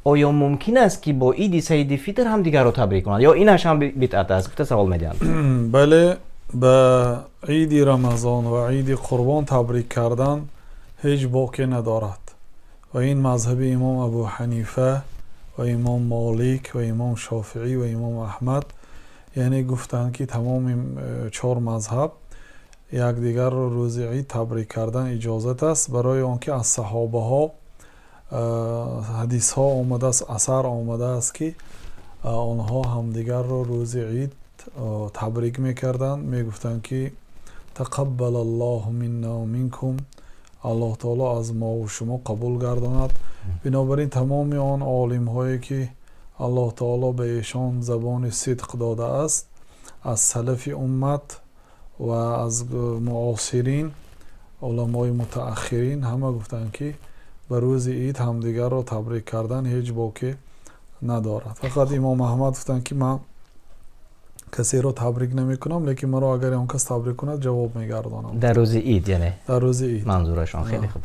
Оё мумкин аст, ки бо Иди Саиди Фитр ҳамдигарро табрик кунанд ё инаш ҳам бидъат аст, гуфта савол медиҳанд. Бале, ба Иди Рамазон ва Иди Қурбон табрик кардан ҳеҷ боке надорад ва ин мазҳаби имом Абу Ҳанифа ва имом Молик ва имом Шофеӣ ва имом Аҳмад, яъне гуфтанд, ки тамоми чор мазҳаб якдигарро рӯзи ид табрик кардан иҷозат аст, барои он ки аз саҳобаҳо ҳадисҳо омадааст, асар омадааст, ки онҳо ҳамдигарро рӯзи ид табрик мекарданд, мегуфтанд, ки тақаббалаллоҳу минна ва минкум, Аллоҳ таоло аз мову шумо қабул гардонад. Бинобар ин тамоми он олимҳое, ки Аллоҳ таоло ба эшон забони сидқ додааст, аз салафи уммат ва аз муосирин, уламои мутааххирин, ҳама гуфтанд, ки ба рӯзи ид ҳамдигарро табрик кардан ҳеҷ боке надорад. Фақат имом Аҳмад гуфтанд, ки ман касеро табрик намекунам, лекин маро агар он кас табрик кунад, ҷавоб мегардонам. Дар рӯзи ид, яъне? Дар рӯзи ид. Манзурашон хеле хуб.